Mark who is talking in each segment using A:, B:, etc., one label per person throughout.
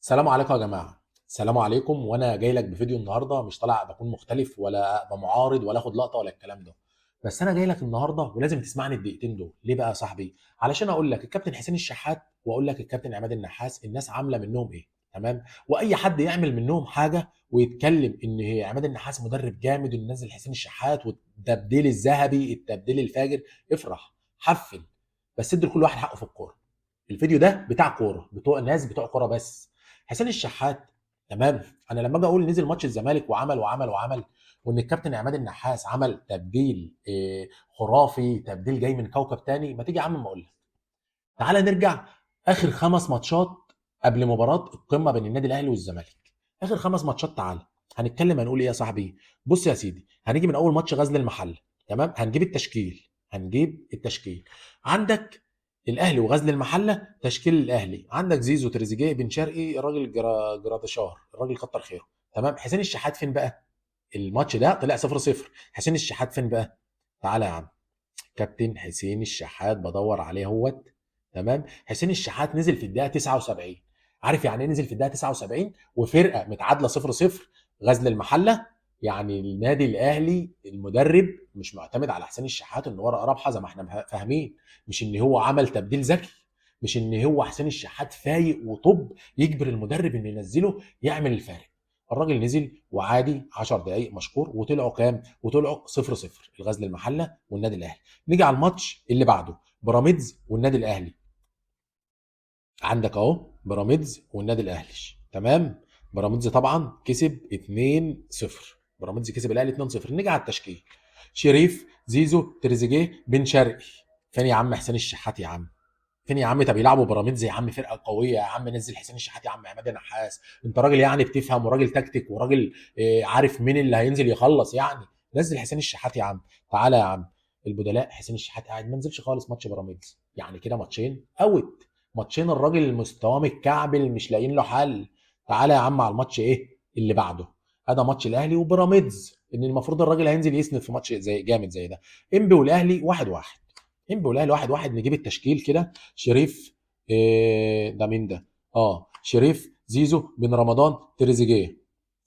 A: السلام عليكم يا جماعة. السلام عليكم. وانا جاي لك بفيديو النهارده، مش طالع بكون مختلف ولا ابقى معارض ولا اخد لقطة ولا الكلام ده، بس انا جاي لك النهارده ولازم تسمعني الدقيقتين دول. ليه بقى يا صاحبي؟ علشان اقول لك الكابتن حسين الشحات واقول لك الكابتن عماد النحاس الناس عامله منهم ايه، تمام؟ واي حد يعمل منهم حاجة ويتكلم ان عماد النحاس مدرب جامد وان نزل حسين الشحات والتبديل الذهبي التبديل الفاجر، افرح حفل، بس ادي لكل واحد حقه في الكورة. الفيديو ده بتاع كورة، بتوع ناس بتوع كورة بس. حسين الشحات، تمام، انا لما اجي اقول نزل ماتش الزمالك وعمل وعمل وعمل، وان الكابتن عماد النحاس عمل تبديل خرافي، تبديل جاي من كوكب تاني، ما تيجي يا عم ما اقول لك. تعالى نرجع اخر 5 ماتشات قبل مباراة القمه بين النادي الاهلي والزمالك. اخر 5 ماتشات تعالى هنتكلم هنقول ايه يا صاحبي. بص يا سيدي، هنيجي من اول ماتش غزل المحلة، تمام؟ هنجيب التشكيل، هنجيب التشكيل. عندك الاهلي وغزل المحلة، تشكيل الاهلي عندك زيزو، تريزيجيه، بن شرقي، الراجل جراديشار، الراجل كتر خيره، تمام. حسين الشحات فين بقى؟ الماتش ده طلع 0-0. حسين الشحات فين بقى؟ تعالى يا عم، كابتن حسين الشحات بدور عليه اهوت، تمام. حسين الشحات نزل في الدقيقة 79. عارف يعني ايه نزل في الدقيقة 79 وفرقه متعادله 0-0 غزل المحلة؟ يعني النادي الاهلي المدرب مش معتمد على حسين الشحات ان ورقة رابحه زي ما احنا فاهمين، مش ان هو عمل تبديل ذكي، مش ان هو حسين الشحات فايق وطب يجبر المدرب انه ينزله يعمل الفارق. الراجل نزل وعادي 10 دقائق مشكور، وطلعوا كام؟ وطلعوا 0-0 الغزل المحلة والنادي الاهلي. نيجي على الماتش اللي بعده، بيراميدز والنادي الاهلي. عندك اهو بيراميدز والنادي الاهلي، تمام. بيراميدز طبعا كسب 2-0، بيراميدز كسب الاهلي 2-0. نيجي على التشكيل، شريف، زيزو، تريزيجيه، بن شرقي. فين يا عم حسين الشحات يا عم؟ فين يا عم؟ طب يلعبوا بيراميدز يا عم، فرقه قوية يا عم، نزل حسين الشحات يا عم عماد النحاس، انت راجل يعني بتفهم وراجل تكتيك وراجل عارف مين اللي هينزل يخلص يعني، نزل حسين الشحات يا عم. تعالى يا عم البدلاء، حسين الشحات قاعد ما نزلش خالص ماتش بيراميدز، يعني كده ماتشين out، ماتشين الراجل المستوى متكعبل مش لاقيين له حل. تعالى يا عم على الماتش ايه اللي بعده، هذا ماتش الاهلي وبيراميدز، ان المفروض الراجل هينزل يسند في ماتش زي جامد زي ده. انبي والاهلي 1-1، انبي والاهلي 1-1. نجيب التشكيل كده، شريف، إيه ده مين ده؟ شريف، زيزو، بن رمضان، تريزيجيه.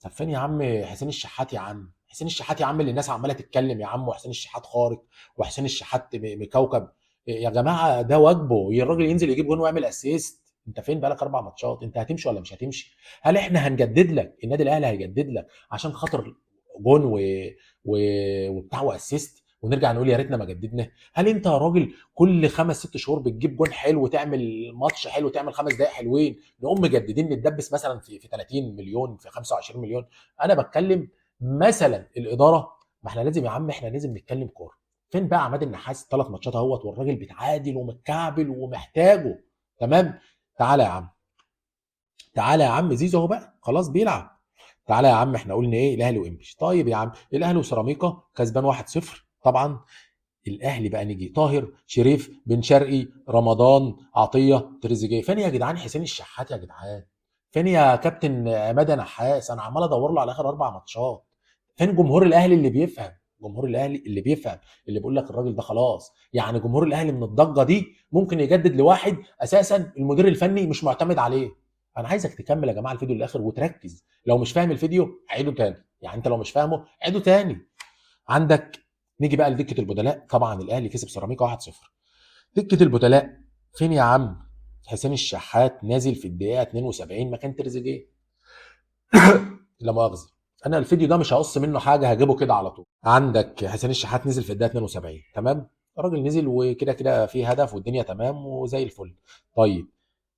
A: طب فين يا عم حسين الشحات يا عم؟ حسين الشحات يا عم اللي الناس عماله تتكلم يا عم، وحسين الشحات خارق، وحسين الشحات مكوكب يا جماعة، ده واجبه الراجل ينزل يجيب جون ويعمل assist. انت فين بقالك 4 ماتشات؟ انت هتمشي ولا مش هتمشي؟ هل احنا هنجدد لك؟ النادي الاهلي هيجدد لك عشان خاطر جون وبتاع و assist ونرجع نقول يا ريتنا ما جددنا؟ هل انت يا راجل كل 5 6 شهور بتجيب جون حلو وتعمل ماتش حلو وتعمل 5 دقائق حلوين نقوم مجددين نتدبس مثلا في 30 مليون في 25 مليون؟ انا بتكلم مثلا الادارة، ما احنا لازم يا عم، احنا لازم نتكلم كورة. فين بقى عماد النحاس؟ 3 ماتشات اهوت والراجل بيتعادل ومتكعبل ومحتاجة، تمام. تعالى يا عم، تعالى يا عم، زيزو اهو بقى خلاص بيلعب. تعالى يا عم، احنا قلنا ايه؟ الاهلي وانبي. طيب يا عم الاهلي وسيراميكا كسبان 1-0 طبعا. الاهلي بقى نيجي طاهر، شريف، بن شرقي، رمضان، عطية، تريزيجيه. فين يا جدعان حسين الشحات يا جدعان؟ فين يا كابتن عماد نحاس؟ انا عمال ادور له على اخر 4 ماتشات. فين جمهور الاهلي اللي بيفهم؟ جمهور الاهلي اللي بيفهم، اللي بيقول لك الراجل ده خلاص. يعني جمهور الاهلي من الضجة دي ممكن يجدد لواحد اساسا المدير الفني مش معتمد عليه. انا عايزك تكمل يا جماعة الفيديو للاخر وتركز، لو مش فاهم الفيديو عيده تاني، يعني انت لو مش فاهمه عيده تاني. عندك نيجي بقى لدكه البدلاء، طبعا الاهلي كسب سيراميكا 1-0. دكه البدلاء فين يا عم حسين الشحات؟ نازل في الدقيقة 72 مكان تريزيجيه. لا مؤاخذة، انا الفيديو ده مش هقص منه حاجة، هجيبه كده على طول. عندك حسين الشحات نزل في الدقيقة 72، تمام. الراجل نزل وكده كده في هدف والدنيا تمام وزي الفل. طيب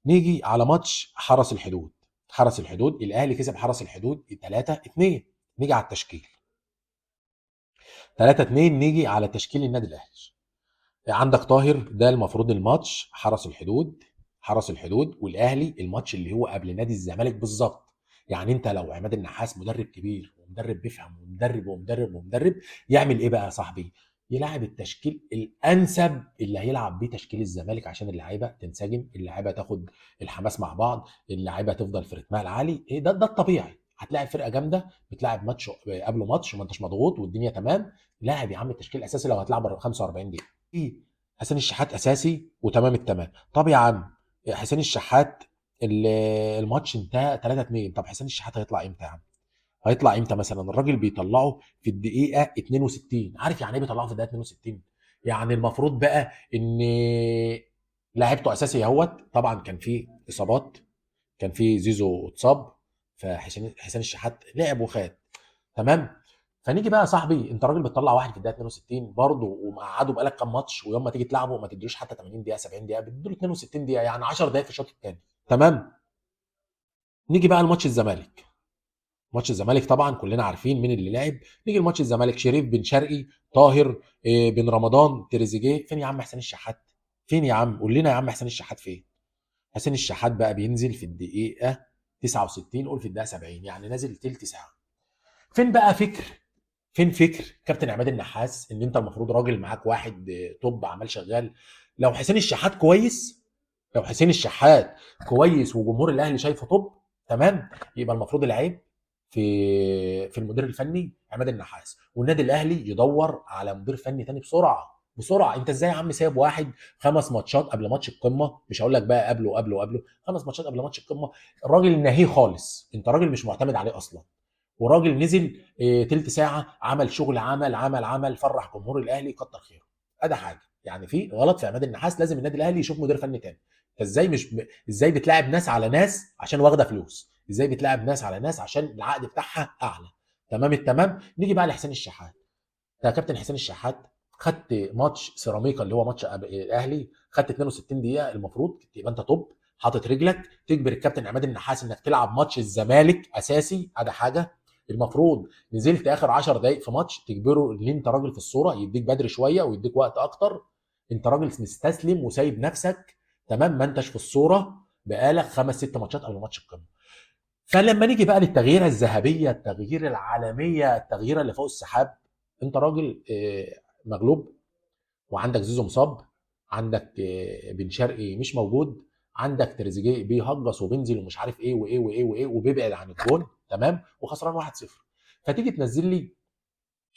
A: نيجي على ماتش حرس الحدود. حرس الحدود الاهلي كسب حرس الحدود 3-2. نيجي على التشكيل 3-2. نيجي على تشكيل النادي الاهلي. عندك طاهر، ده المفروض الماتش حرس الحدود، حرس الحدود والاهلي الماتش اللي هو قبل نادي الزمالك بالظبط. يعني انت لو عماد النحاس مدرب كبير ومدرب بيفهم ومدرب ومدرب ومدرب، يعمل ايه بقى يا صاحبي؟ يلعب التشكيل الانسب اللي هيلعب بيه تشكيل الزمالك عشان اللعيبة تنسجم، اللعيبة تاخد الحماس مع بعض، اللعيبة تفضل في رتمها العالي. ايه ده الطبيعي. هتلاعب فرقه جامدة، بتلاعب ماتش قبله ماتش وما انتش مضغوط والدنيا تمام. لاعب يا عم التشكيل الاساسي لو هتلعب 45 دقيقة. حسين الشحات اساسي وتمام التمام. طب يا عم حسين الشحات الماتش انتهى 3-2. طب حسين الشحات هيطلع امتى يا عم؟ هيطلع امتى مثلا؟ الراجل بيطلعه في الدقيقة 62. عارف يعني ايه بيطلعه في الدقيقة 62؟ يعني المفروض بقى ان لاعبته اساسي اهوت. طبعا كان في اصابات، كان في زيزو اتصاب، فحسين الشحات لعب وخد. تمام. فنيجي بقى يا صاحبي، انت راجل بتطلع واحد في الدقيقة 62 برضه ومقعده بقالك كام ماتش، ويوم ما تيجي تلعبه ما تديلوش حتى 80 دقيقة 70 دقيقة، بتديله 62 دقيقة، يعني 10 دقائق في الشوط الثاني. تمام. نيجي بقى لماتش الزمالك. ماتش الزمالك طبعا كلنا عارفين مين اللي لعب. نيجي لماتش الزمالك، شريف بن شرقي، طاهر، بن رمضان، تريزيجيه. فين يا عم حسين الشحات؟ فين يا عم؟ قول لنا يا عم حسين الشحات فين؟ حسين الشحات بقى بينزل في الدقيقة 69، قول في الدقيقة 70، يعني نازل تلت ساعة. فين بقى فكر؟ فين فكر كابتن عماد النحاس ان انت المفروض راجل معاك واحد top عمال شغال؟ لو حسين الشحات كويس، لو حسين الشحات كويس وجمهور الاهلي شايفه top، تمام، يبقى المفروض العيب في المدير الفني عماد النحاس، والنادي الاهلي يدور على مدير فني تاني بسرعة بسرعة. انت ازاي يا عم سايب واحد 5 ماتشات قبل ماتش القمه؟ مش هقول لك بقى قبله قبله قبله، 5 ماتشات قبل ماتش القمه، الراجل نهيه خالص، انت راجل مش معتمد عليه اصلا. وراجل نزل تلت ساعة عمل شغل، عمل عمل عمل، فرح جمهور الاهلي، كتر خيره. ادي حاجة، يعني في غلط في عماد النحاس، لازم النادي الاهلي يشوف مدير فني تاني. انت ازاي مش ازاي بتلاعب ناس على ناس عشان واخده فلوس؟ ازاي بتلاعب ناس على ناس عشان العقد بتاعها اعلى؟ تمام التمام. نيجي بقى لحسين الشحات. يا كابتن حسين الشحات، خدت ماتش سيراميكا اللي هو ماتش الاهلي، خدت 62 دقيقة، المفروض يبقى انت top، حاطط رجلك، تجبر الكابتن عماد النحاس انك تلعب ماتش الزمالك اساسي. ادي حاجة. المفروض نزلت اخر 10 دقائق في ماتش تجبره ان انت راجل في الصورة، يديك بدري شوية ويديك وقت اكتر. انت راجل مستسلم وسايب نفسك، تمام، ما انتش في الصورة بقالك 5 6 ماتشات قبل ماتش القمه. فلما نيجي بقى للتغييره الذهبية، التغيير العالمية، التغييره اللي فوق السحاب، انت راجل مغلوب، وعندك زيزو مصاب، عندك بن شرقي مش موجود، عندك تريزيجيه بيهجص وبينزل ومش عارف ايه وايه وايه وايه وبيبعد عن الجون، تمام، وخسران 1-0. فتيجي تنزل لي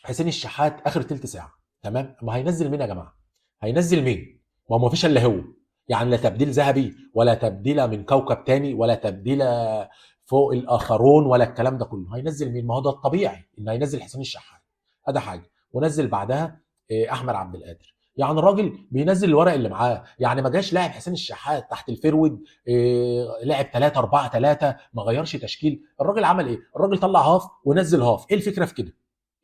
A: حسين الشحات اخر تلت ساعة، تمام. ما هينزل مين يا جماعة؟ هينزل مين؟ ما هو ما فيش الا هو، يعني لا تبديل ذهبي ولا تبديله من كوكب تاني ولا تبديله فوق الاخرون ولا الكلام ده كله. هينزل مين؟ ما هو ده الطبيعي ان هينزل حسين الشحات. ادي حاجة. ونزل بعدها احمد عبد القادر. يعني الراجل بينزل الورق اللي معاه، يعني ما جاش لاعب حسين الشحات تحت ال forward، لعب 3 4 3، ما غيرش تشكيل. الراجل عمل ايه؟ الراجل طلع half ونزل half. ايه الفكرة في كده؟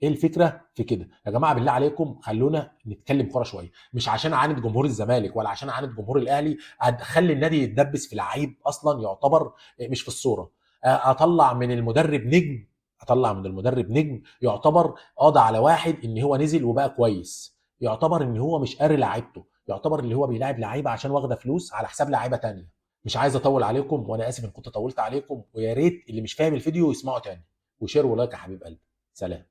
A: ايه الفكرة في كده؟ يا جماعة بالله عليكم خلونا نتكلم كورة شوية، مش عشان اعاند جمهور الزمالك ولا عشان اعاند جمهور الاهلي اخلي النادي يتدبس في لعيب اصلا يعتبر مش في الصورة. اطلع من المدرب نجم، اطلع من المدرب نجم يعتبر قاضي على واحد ان هو نزل وبقى كويس، يعتبر ان هو مش قاري لعيبته، يعتبر اللي هو بيلاعب لعيبة عشان واخده فلوس على حساب لعيبة تانية. مش عايز اطول عليكم، وانا اسف ان كنت طولت عليكم، ويا ريت اللي مش فاهم الفيديو يسمعه تاني، و share و like يا حبيب قلبي. سلام.